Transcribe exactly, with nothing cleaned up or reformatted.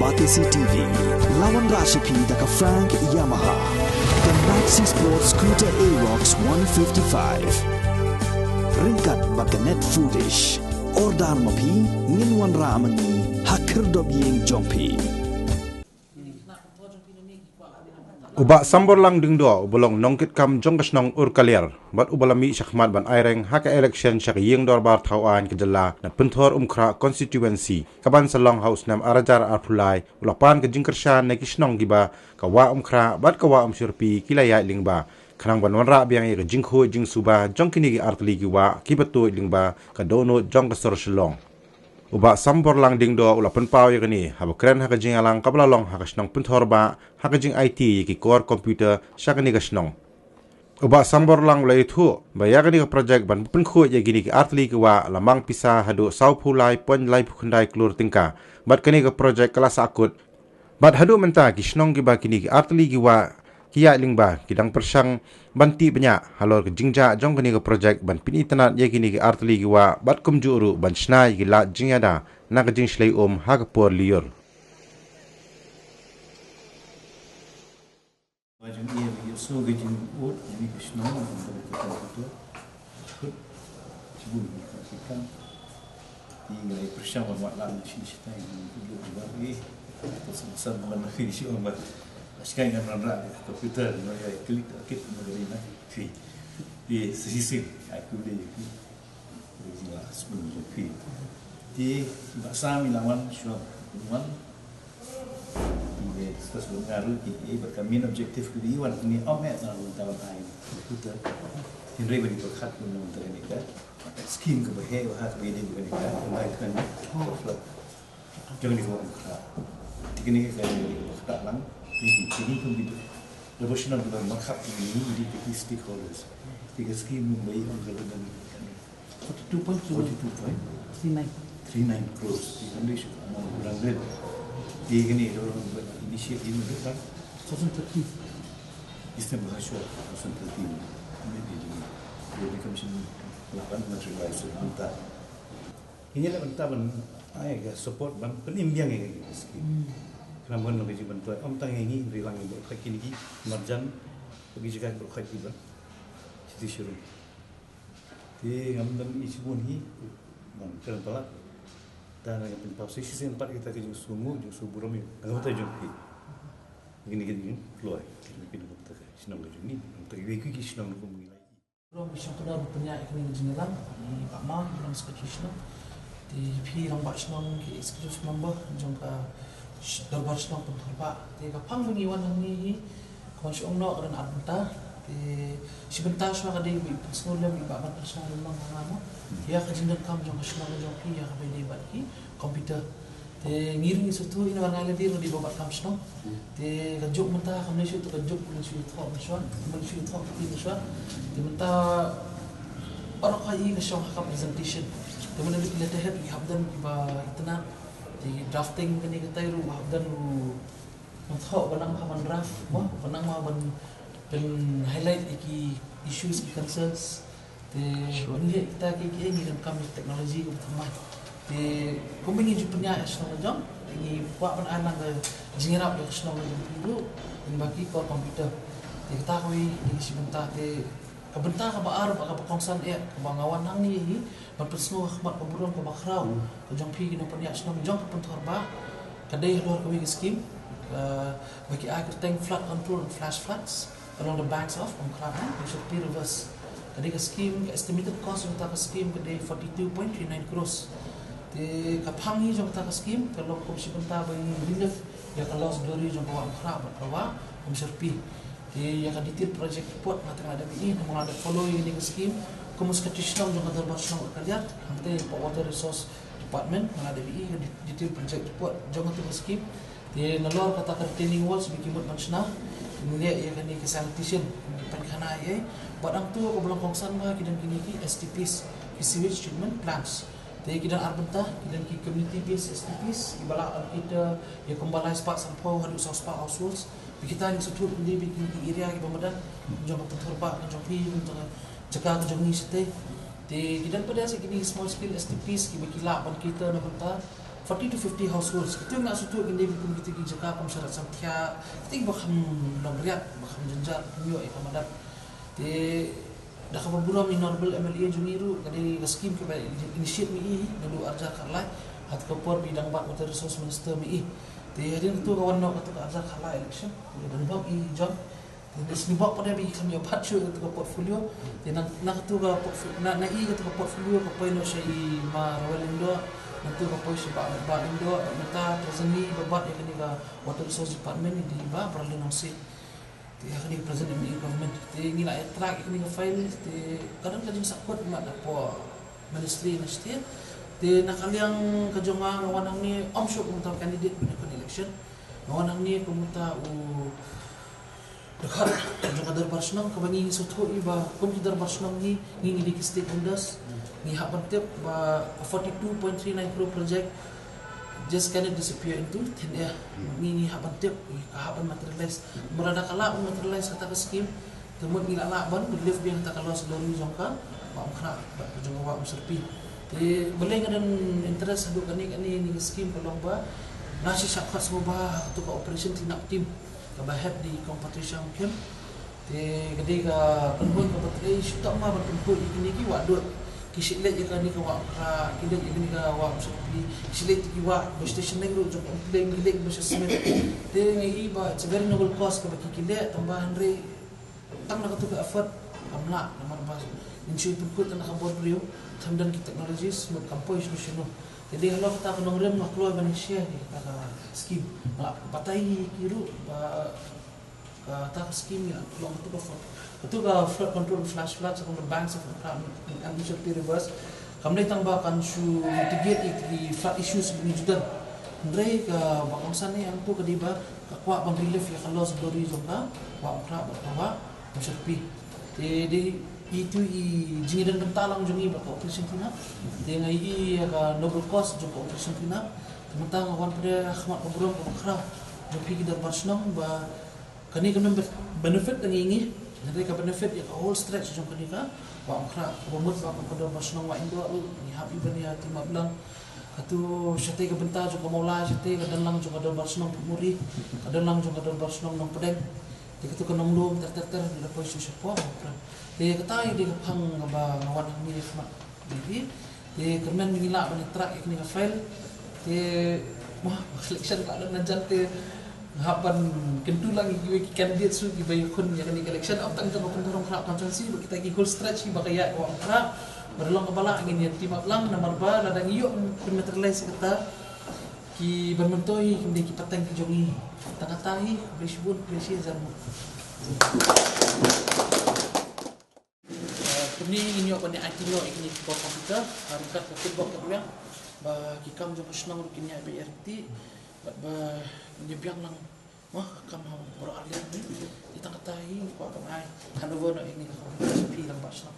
Batesi T V, la wanrah sha phi da ka Frank Yamaha, ka Maxi Sport Scooter Aerox one fifty-five. Ryngkat bad ka Net Foodish. Order ma phi, ngin wanrah ma ngi ha khyrdop ïing jong phi. U Bah Samborlang Diengdoh, uba long nongkitkam jong ka shnong Urkaliar, bad uba la mih shakhmat ban aireng ha ka election sha ka Ïing Dorbar Thaw Aiñ ka jylla na Pynthor Umkhrah constituency, kaban sa long ha u snem ar hajar arphew lai, u la pan ka jingkyrshan na ki shnong kiba ka Wah Umkhrah bad ka Wah Umshyrpi ki la ïaid lyngba, khnang ban wanrah biang ïa ka jingkhuid jingsuba jong kine ki artylli ki wah kiba tuid lyngba ka dohnud jong ka sor Shillong. U Bah Samborlang Diengdoh u la pynpaw ïa kane haba kren ha ka jingïalang kaba la long ha ka shnong Pynthorbah, ha ka jingaiti ïa ki kor computer sha kane ka shnong. U Bah Samborlang u la ïathuh ba ïa kane ka project ban pynkhuid ïa kine ki artylli ki wah la mang pisa haduh sawphew lai point laiphew khyndai klur tyngka, bad kane ka project ka la sahkut. Bad haduh mynta ki shnong kiba kine ki artylli ki wah ki ïaid lyngba ki dang pyrshang ban tih bniah halor ka jingjia jong kane ka project ban pynitynnad ïa kine ki artylli ki wah bad kumjuh ruh ban shna ïa ki lad jingïada na ka jingshlei um ha ka por lyiur. Ba jong i ba ïoh so ka jingud ïa ka shnong, ka shnong ka shnong ka shnong. Khut shibun ka shnong. Ti ngai pyrshang ban wad lang shi shi tai ni ku lu ba i. Ko sam sam ban na fi shi ong ba. Ashkai ngan ran ra ka computer no ya klik kit no ga na fi. Ti sisi sing ai ku de. Ti ba sam i lawan shwa wan. Ngi discuss bun nga ruh ki, eh, bad ka main objective ka dei wan kane ym eh na bynta ban ai computer. Hynrei ban i pyrkhat bun na bynta kane ka scheme kaba heh ba ha kaba ïadei bad kane ka environment. Jong kane ka Umkhrah. Te kane ka dei kaba ktah lang. Te kine kum ki dei. Lada shu nang kaba markhap kine ki dei ki stakeholders. Te ka scheme ba i ong ka dei kane. Forty-two point? Forty-two point? Three nine. Three nine crores. Di kan di shu amount kurang din. Di kini dorong buat initiate ini tu kan. Two thousand thirteen. Istem bahasa two thousand thirteen. Ini di di. Di commission lapan materialize mentah. Ini lah mentah ban ai ka support ban penim biang ini scheme. Kenapa nak biji bantuan? Om tang ini rilang ini kaki ni marjan bagi juga berkaki ba. Siti syurum. Te ngam dang i shibun hi ban kren palat. Te nga pynpaw sa shisien pat kita ka jingsngew, jingsngew burom ïa nga, nga bynta jong phi. Kine ki jingkloi, kine ki jingkloi shnong ka jong ngi, nga bynta kiwei ki shnong kum ngi lai. Burom ki shnong, kynnoh ban pynïaid ïa kane ka jingïalang, i Bah Maw, i Secretary Shnong. Te phi rangbah shnong, ki executive member jong ka sh-, dorbar shnong Pynthor Bah. Te ka phang ba ngi wan hangne hi, Ka wan shu ong noh ka don ar bynta. Te shi bynta shuwa ka dei ba i pynsngew lem i Bah Ban Pynshong Lyngdoh ha nga mo. Ïa ka jingdonkam jong ka shnong jong phi ïa kaba ïadei bad ki computer. Te ngi ruh ngi sngewthuh, ïa nga ruh nga la dei ruh dei ba bat kam shnong. Te ka juk mynta kam dei shuh, te ka juk ka dei shuh, thoh mynshuwa, ka dei shuh, thoh ka dei mynshuwa. Te mynta baroh kawei ka shong ha ka presentation. Te mynta dei phi la tip hi hapdeng kiba itynnad. Te drafting kane katai ruh hapdeng ruh Ban thoh, ban nang ma ban draft, mo, ban nang ma ban, ban highlight ïa ki issues, ki concerns. Te ban leh kita ki, ki ngi donkam ïa technology kaba thymmai. Te kumba ngi ju pynïaid ïa shnong la jong, ngi kwah ban ai nang ka jingïarap ïa ka shnong la jong phi ruh, lyngba ki core computer. Te kata kawei ïa shi bynta te Ka bynta kaba ar bad kaba kongsan eh kaba nga wan hangne hi ban pynsngew ha khmat ka burom kaba khraw ka jong phi ki nongpynïaid shnong jong ka Pynthor Bah ka dei halor kawei ka skim, eh, ba ki ai kyrteng flood control and flash floods along the banks of Umkhrah and Umshyrpi rivers. Ka dei ka skim, ka estimated cost jong kata ka skim ka dei forty-two point three nine crores. Te ka phang hi jong kata ka skim ka long kum shi bynta ba ngin relieve ïa ka loss duri jong ka Wah Umkhrah bad ka Wah Umshyrpi. Te ïa ka detail project report nga teng la dep ïohi, namar nga la dep follow ïa kane ka skim kum u secretary shnong jong ka dorbar shnong Urkaliar, hangtei hapoh Water Resource Department nga la dep ïohi ka de-, detail project report jong kata ka skim. Te nalor kata ka retaining walls ba ki mut ban shna, ngin leh ïa kane ka sanitation, pynkhana ïa, bad hangto kaba long kongsan bha ki don kine ki S T Ps, ki sewage treatment plants. Te ki don ar bynta, ki don ki community based S T Ps kiba lah ban cater ïa kumba lai spah sanphew haduh saw spah households. Ba kita ngi sngewthuh ba ki area kiba madan jong ka Pynthor Bah, ka jong phi, jong ka jaka ka jong ngi shatei. Te ki don pat de sa kine ki small scale S T Ps kiba ki lah ban cater na bynta forty to fifty households. Kito nga shu tuh kine ki kum kito ki jaka kum Sharat Samthiah, kito ki ba kham long riat, ba kham jynjar, kham ïoh ïa ka madan. Te da kaba burom i Honorable M L A jong ngi ruh, ka dei ka scheme kaba initiate ma i naduh arhajar khatlai, ha kato ka por ba i dang bat Water Resource Minister ma i. Te hadien kato ka wan noh kato ka arhajar khatlai election, te dang bok i jong. Te da sni bok pat ba i kham ïa bat shuh kato ka portfolio. Te na, na kato ka portfo-, na, na i kato ka portfolio ka poi noh sha i Ma Rowel Lyngdoh, na kato ka poi sha Bah, Bah Lyngdoh, bad mynta presently ba bat ïa kane ka Water Resource Department i dei i Bah Bradley Nongsiej. Te ïa kane ka present M D A government. Te ngi la ïa track ïa kane ka file, te ka don ka jingsangkut mat hapoh ministry na state. Te na ka liang ka jong nga, nga wan hangne ym shuh kum uta u candidate ban ïakut election. Nga wan hangne kum uta u dkhot jong ka dorbar shnong, kaba ngi sngewthuh ïa ba kum ki dorbar shnong ngi, ngi, ngi dei ki stakeholders. Ngi hap ban tip ba forty two point three nine crore project just cannot disappear into thin air. Ngi, ngi hap ban tip, ngi hap ban materialize. Namar lada ka lah ban materialize kata ka scheme, te mut ngi lah, lah ban relieve biang kata ka loss glory jong ka Wah Umkhrah bad ka jong ka Wah Umsyrpi. Te balei nga don interest haduh kane, kane, kane ka scheme ka long ba nga shu shah khot sngewbha ha kato ka operation clean up team kaba head da i Kong Patricia Umkhrah. Te ka dei ka pynhun kaba trei, shu tang ma ban pynhun ïa kine ki wah dud. Ki shu leit ïa kane ka Wah Umkhrah, ki leit ïa kane ka Wah Umsyrpi, ki shu leit ïa ki wah ba station neng ruh jong ka Umpleng, ki leit ba sha Smit. Te nga i ba it's a very noble cause kaba ki, ki leh, tang ba hynrei tang na kato ka effort kam lah, namar ba ngin shu pynkut na ka bor briew, kam don ki technologies, mut kam poi shano shano. Te dei halor kata ka nongrim nga kloi ban share ïa kata ka scheme. Nga batai ïa ki ruh ba kata ka scheme ïa long kato ka flood, kato ka flood control, flash flood, sa kum ka banks of flood and should be reversed. Kam dei tang ba kan shu mitigate ïa ki flood issues ba ngi ju don. Hynrei kaba kongsan ïa nga ka dei ba ka kwah ban relieve ïa ka loss glory jong ka Wah Umkhrah bad ka Wah Umsyrpi. Te dei itu i jingïadon bynta lang jong ngi bad ka operation clean up. Te nga i ïa ka noble cause jong ka operation clean up. Te mynta nga wan pyrshah khmat ka burom ka bakhraw jong phi ki dorbar shnong ba kane kam benefit tang ïa ngi, hynrei ka benefit ïa ka whole stretch jong kane ka Wah Umkhrah, kaba mut ba ka dorbar shnong Wah Indoh ruh ngi hap i ban ïa team up lang. Kato shatei ka bynta jong ka Mawlai, shatei ka don lang jong ka dorbar shnong Putmuri, ka don lang jong ka dorbar shnong Nongpdeng. Te kato ka Nonglum ter ter ter, da poi shu shapoh Nongpdeng. Te kata i dei ka phang kaba nga wan hangne khmat. Te kyrmen ba ngi lah ban ïa track ïa kane ka file. Te, wah, election ka don na jan te nga hap ban kyntu lang ïa kiwei ki candidate ruh kiba ïakhun ïa kane ka election. Ym tang jong ka Pynthorumkhrah constituency, ba kita ki whole stretch kiba ka ïaid Wah Umkhrah. Ba da long kaba lah ngin ïa team up lang namar ba lada ngi ïoh ban materialize ïa kata, ki ban myntoi kin dei ki pateng ki jong ngi. Tang kata hi, khublei shibun, khublei shihajar nguh. Eh, kumne ngin ïoh ban ïa aiti noh ïa kine ki bor computer, ah, ryngkat ka kitbok ka biang, ba ki kam jong ka shnong ruh kin ïa beh ïa riti, bad ba ngin ïa biang lang, mo, ka kam ha baroh arliang hi. Te tang kata hi, kwah ban ai handover noh ïa kine ki computer sha phi rangbah shnong.